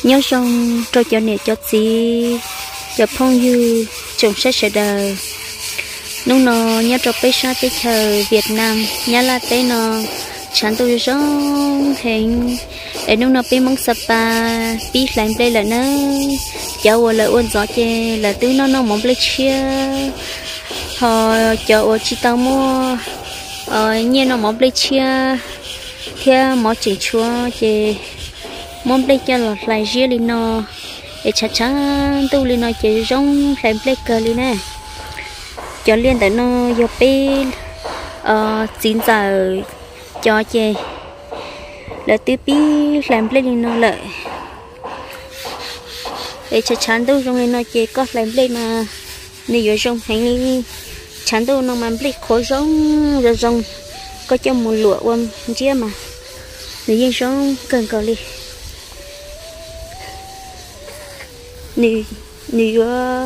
Nyob zoo rau cov niam cov txiv, cov phooj ywg tsoom saib sawv daws. Hnub no nyob rau peb sab teb chaws Vietnam, Nyab Laj teb no tshav ntuj zoo heev, es hnub no peb Hmoob Sapa pib hlais nplej lawm nawb. Cov uas lawv ua ntxov ces lawv twb noj noj mov nplej tshiab, ho cov uas tsis tau muaj nyiaj noj mov nplej tshiab thiab mov tseem tshuav ces muab nplej coj los hlais ziab li no, es tshav tshav ntuj li no ces zoo hlais nplej kawg li na. Cov liaj ntawm no yog peb txiv ntxawm cov ces lawv twb pib hlais nplej li no lawm. Es tshav tshav ntuj zoo li no ces koj hlais nplej mas nws yuav zoo heev li. Tshav ntuj no mas nplej qhuav zoo zoo zoo, koj coj mus luam ua ntsiab mas nws yeej zoo kawg nkaus li. Nws yuav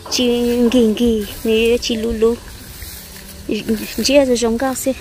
tsis nkig nkig, nws yuav tsis luv luv, ntsiab zoo zoo nkauj xwb.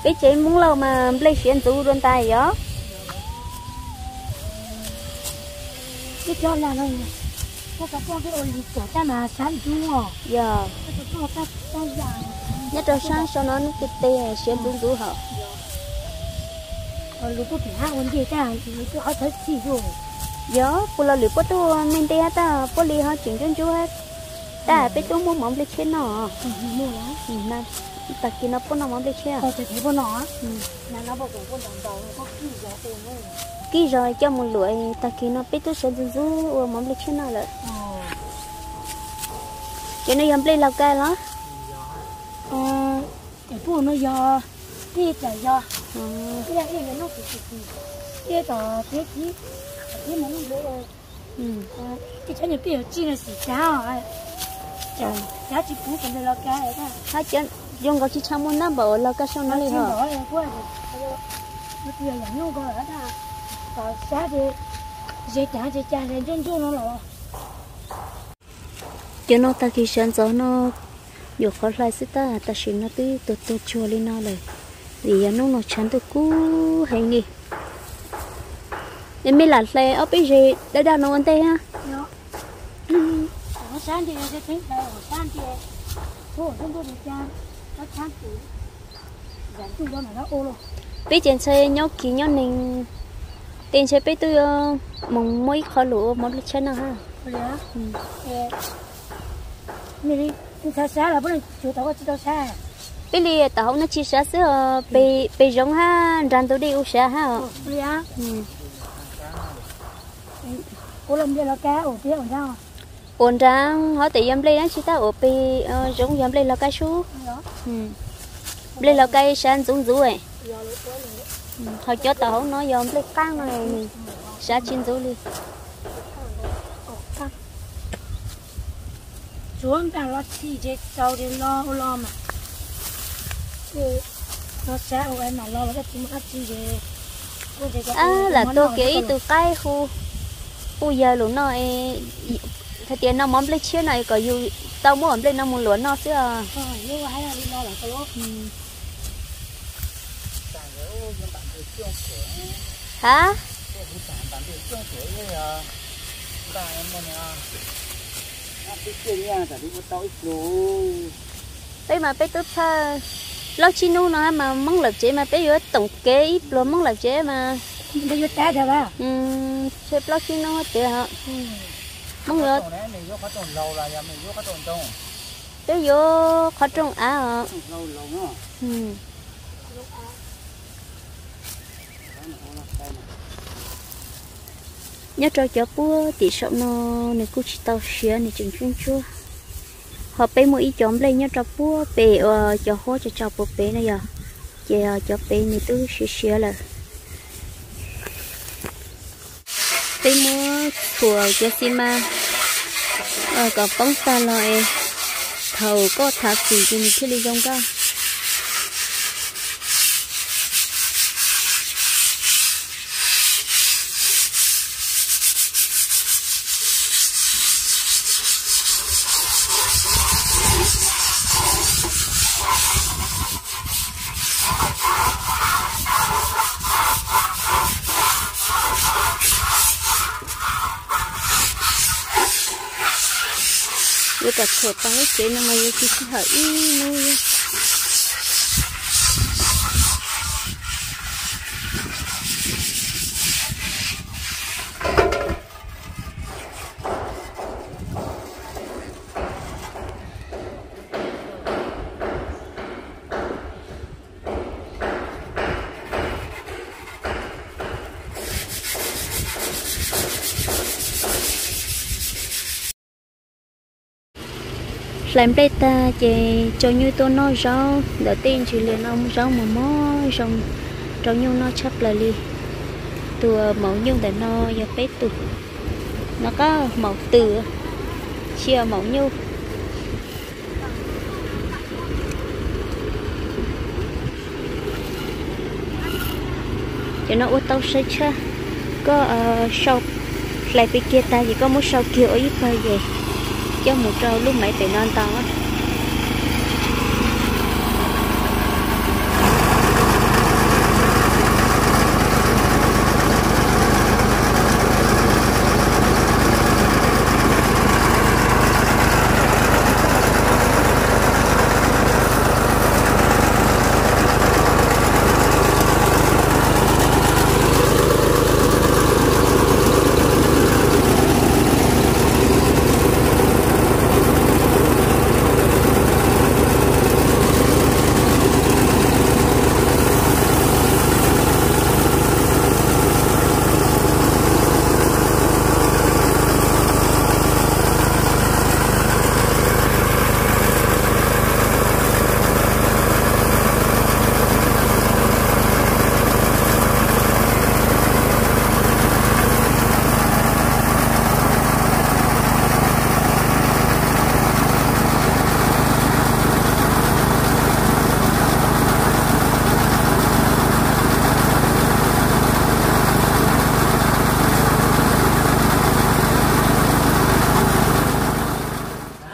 Peb tsev Hmoob Lauj mas nplej siav ntxuv dua ntais yog. Yog, nyob rau sab sau no nub tes tes siav ntxuv ntxuv hos. Yog, puas los lwm puab tub me ntej hab tab puab li ho tseem ntsuab ntsuab hab. Tab peb tub muab mov nplej tshiab noj. Tag kis no puab noj mov nplej tshiab. Kib zog coj mus luam, tag kis no peb tub sawv ntxuv ntxuv ua mov nplej tshiab noj lawm. Cov no yog nplej Laus Kais los? Cov pub no yog, ib cov yog, ib yog ib yog noj tsis tsis, ib yog tom teb kib, tom teb mus lub ntawd. Ib tsob nyuag peb yog tsij no xim cav, cav tsis puv kom nplej Laus Kais. Hab cov zoo nkaus tsis tshua muaj nab npaum Laus Kais sau no li hos. Tom sab ces ze cav ces cav ze ntsuab ntsuab no los. Cov no tag kis sawv ntxov no yuav qhov hlais xwb tab tam sim no twb tuag tuag tsuag li no lawm, vim yog hnub no tshav ntuj kub heev li. Es mej lam hlais ob peb zeg dawb dawb no ua ntej hab. Peb ces ntshe nyob kis nyob neeg, tes ntshe peb twb yuav mus muaj ib qho lus ua mov nplej tshiab noj hab. Peb li tau hauv no tsis sav xwb os, pes zoov hab nrag ntug dej ua sav hab os. Ua nrag hov tes yog nplej dab tsi tab ua pes zoov yog nplej Laus Kais sub. Nplej Laus Kais sav ntxuv ntxuv. Ho cov tau hauv no yog nplej qaab no, sav tsis ntxuv li. Tsuav nplaag los txhij ces txaus ces los ua los mas. Los sav ua mam los los tsis muaj dab tsi ces. Lam tuaj kev ib tug qaib hu, hu yawg lus no, hais tias noj mov nplej tshiab no es kom yus tau muab nplej no mus luam noj xwb os. Hab? Peb mas peb tub txhawj, plaub tsib hnub no mas Moob lawm tsev mas peb yuav toom kev ib pluag Moob lawm tsev mas. Ntshe plaub tsib hnub tiag os. Peb yuav qhov rooj av os. Nyob rau cov puab tim saum no nws kuj tsis tau siav, nws tseem ntsuab ntsuab. Ho peb muaj ib co nplej nyob rau puag pem uas cov huab tsaus tsaus puag pem no yog, ces cov pem nws twb siav siav lawm. Peb muab txhuam cov xi mas kom poob tag los es thaum koj thav xim ces nws thiaj li zoo nkauj. Kom thuam tau lub tsev no mas yuav tsis sij hawm ib hnub. Hlais nplej tag ces rau nyuj tuaj noj zaub ntawm tej ntsis lias no, zaub mos mos zoo rau nyuj noj tshaj plaws li. Tus maum nyuj ntawm no yog peb tus, no qab maum twm, tsis yog maum nyuj. Cov no ua tau sai tshaj, koj sau, hlais pem kiag tag ces koj muab sau kiag ua ib pawg ces coj mus rau lub maiv pem no ntaus.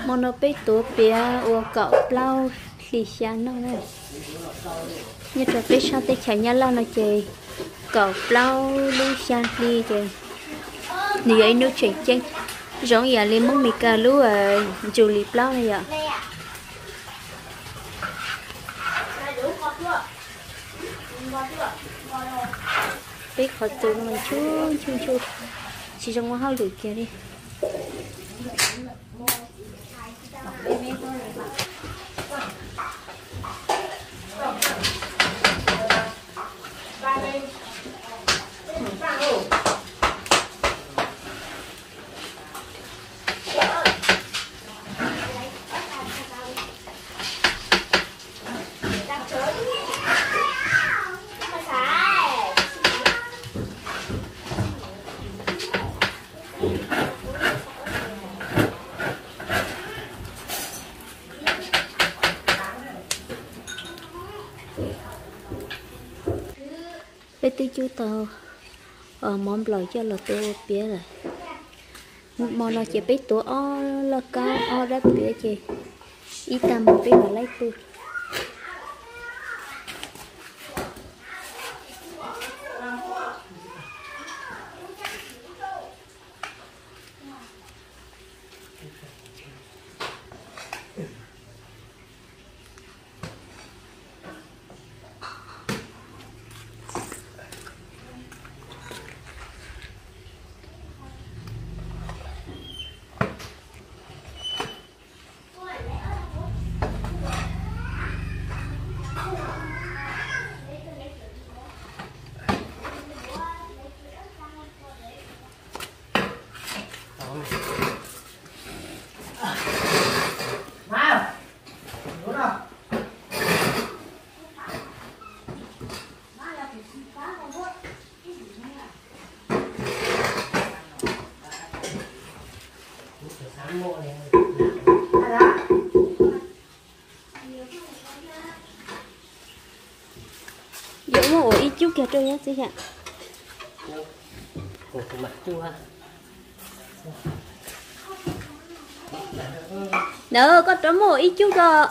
Hmo no peb tuav piav ua kaum plaub hli xya noj na. Nyob rau peb sab teb chaws Nyab Laj no ces kaum plaub lub xya hli ces nws yog ib hnub tseem ceeb, zoo yam li Hmoob Mes Kas lub July plaub na yom. Peb qhov txus no mas nchuj nchuj nchuj, tsis zoo ua hauj lwm kiag li. Peb twb cub tau mov nplaum coj los tuav ua piav lawm. Hmo no ces peb tuav ob loj kab ob dab piav ces ib tag hmo peb mam laib pw. Yuav muab ua ib cub kiag rau nyob txiv yam. Ntawd koj rov muab ua ib cub rau.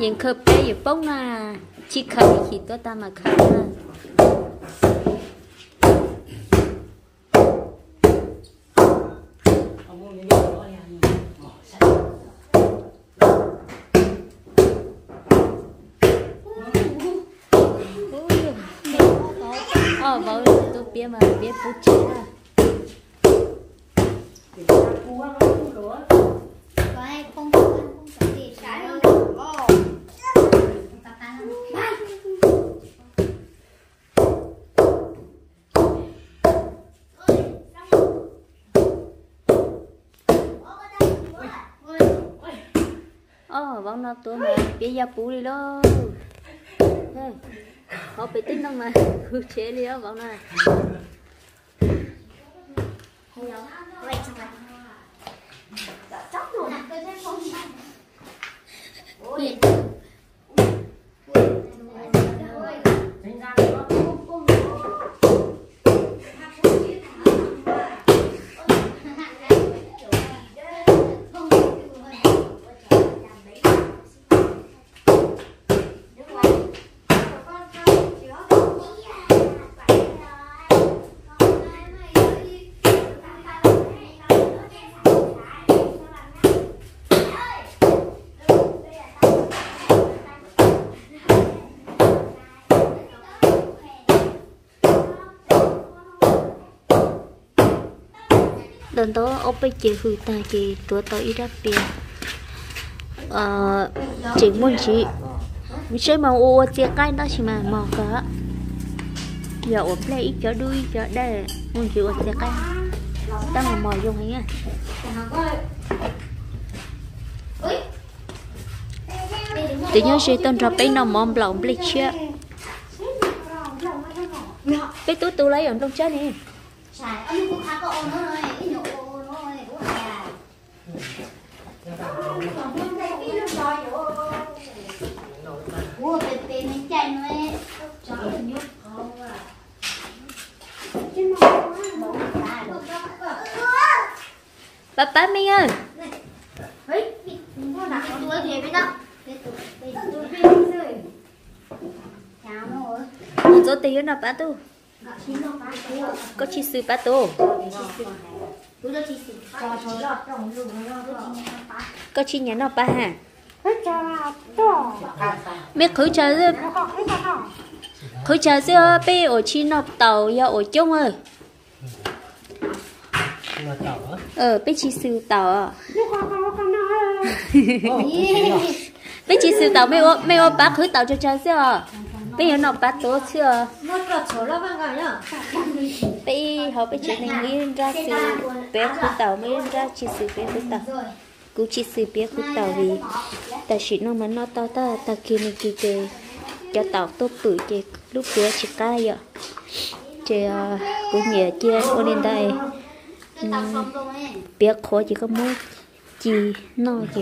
Yeej khaws peb yuav poob na, tsis khaws ib chim tuaj tag mas khaws na. Ob vauv tus piav mas piav puv tsev na. Ob vauv no tuav mas piav yaj puv li lauj. Qhov pem teb no mas puv tsev li ob vauv no. Ntawm ntawd ob peb cev hws tag ces tuav tau ib rab pias. Tseem muaj ntsis, seb mas ua ua txias qaib tab sis mas mog kawg. Yog ua nplej ib co dub ib co daj, muaj ntsis ua txias qaib, tab mas mog zoo heev. Tus nyob ze tuaj nrog peb noj mov nplaum nplej tshiab. Peb tub tu lawm yog nplooj tsab ne. Pab pab me a. Ntxov tes yuav noj pab tub. Koj tsis xwm pab tub. Koj tsis nyiam noj pab ha. Me qhwv tsawg, qhwv tsawg xwb, peb ua tsis noj taum yog ua coob. Peb tsis xwm taum. Peb tsis xwm taum, mej ua pab qhwv taum tsawg tsawg xwb os. Peb yuav noj pab tuav xwb os. Peb ho peb tsev neeg ib nrab xwm, piav qhwv taum, mej ib nrab tsis xwm piav qhwv taum. Kuv tsis xwm piav qhwv taum vim tam sim no mas noj tau tag, tag kis nag kis ces cov taum tuaj pwm ces lub piav tsis qab yom. Ces kuv nyiam cia ua li ntawd, piav qhuav ces koj muab ci noj ces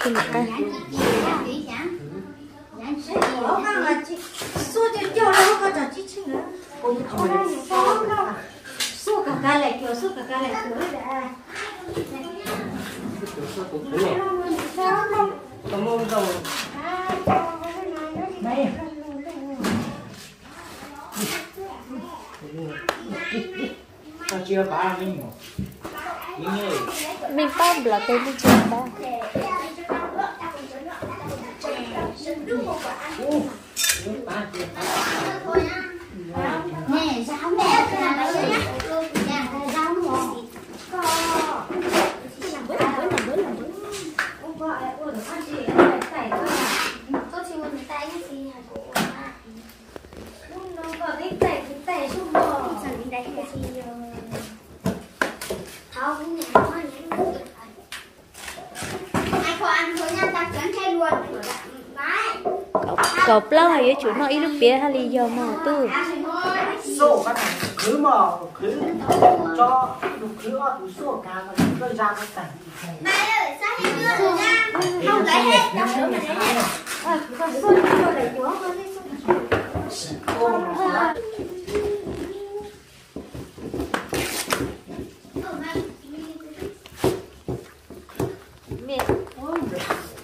thiaj li qab. Mej pab nplom tes mej tsis pab. Kaum plaub yuav tsum noj ib lub piav haj li yog mog tub.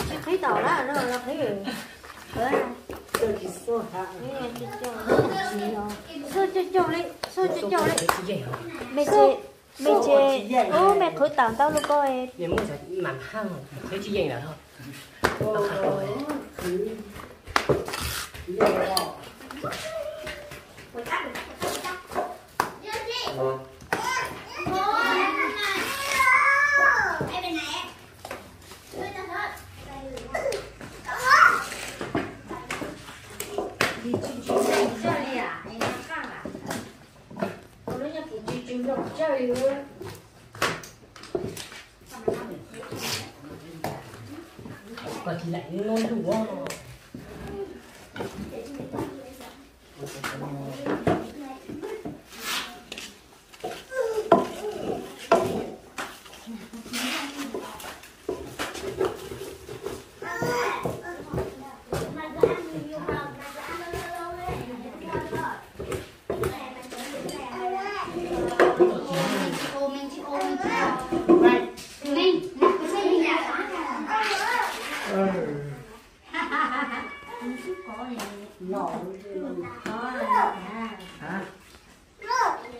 Tsis qhib tau lawm no, qhib. Xub coj coj li, xub coj coj li. Me ces, me ces, ub, me qhwv tau ntau lub ko.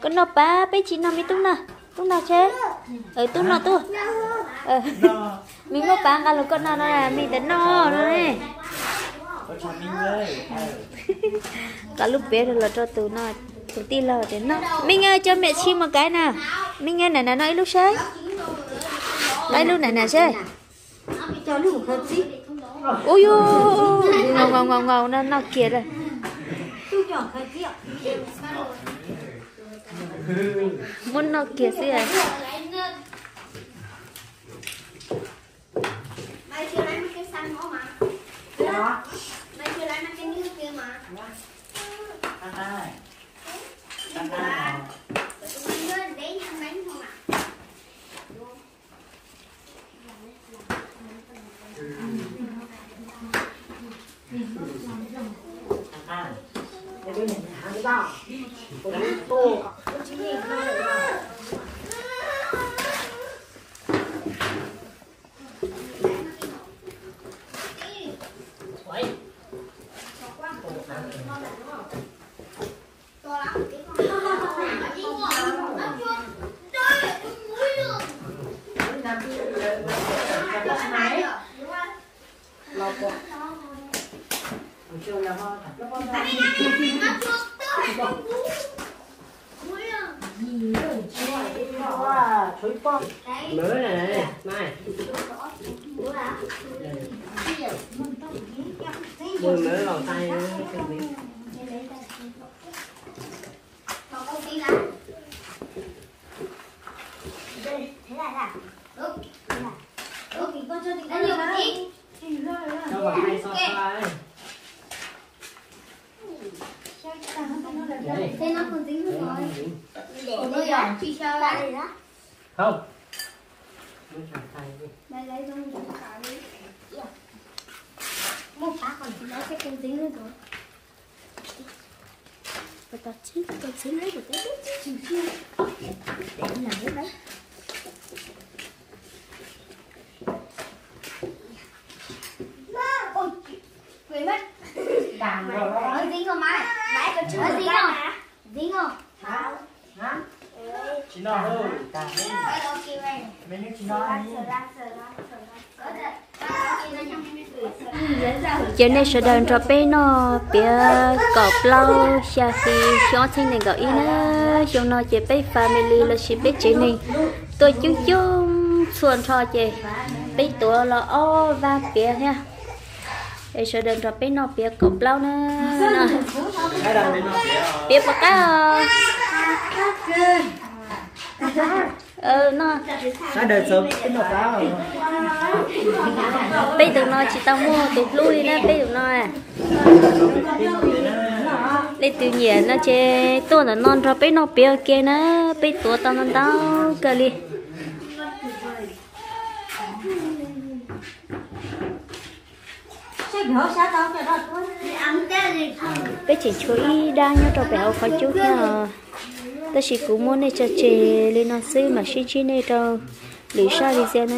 Koj noj pab, peb tsis noj, me tub noj, tub noj seb. Tub noj tub. Me muab pab nqa los koj noj no, me ntawd noj no ne. Kom lub piav los rau tus no, tus tij laug tias noj. Meej, coj mem tshij mus kaiv na. Meej, nam nam noj ib lub saib. Noj ib lub nam nam saib. Ub yus, nkaus nkaus nkaus nkaus no noj kiag lawm. Muab noj kiag xwb. Ces nej sawv daws nrog peb noj piav kaum plaub xya hli xyoo ob txhiab nees nkaum ib na. Xyoo no ces peb family lossis peb tsev neeg tuaj coob coob txhua nrho ces peb tuav los ob vaj piav thiab. Es sawv daws nrog peb noj piav kaum plaub na. Piav puas qab os? Peb tus no tsis tau muaj tus hlub li na, peb tus no. Leej twg nyiam no ces tuaj ntawm no nrog peb noj peb ua ke na, peb tuav tau ntau ntau kawg li. Peb tseem tshuav ib dab nyob rau pem hauv qhov cub thiab os. Tab sis kuv muab nej tso tseg li no xwb, mam sib ntsib nej rau lwm zaj video na.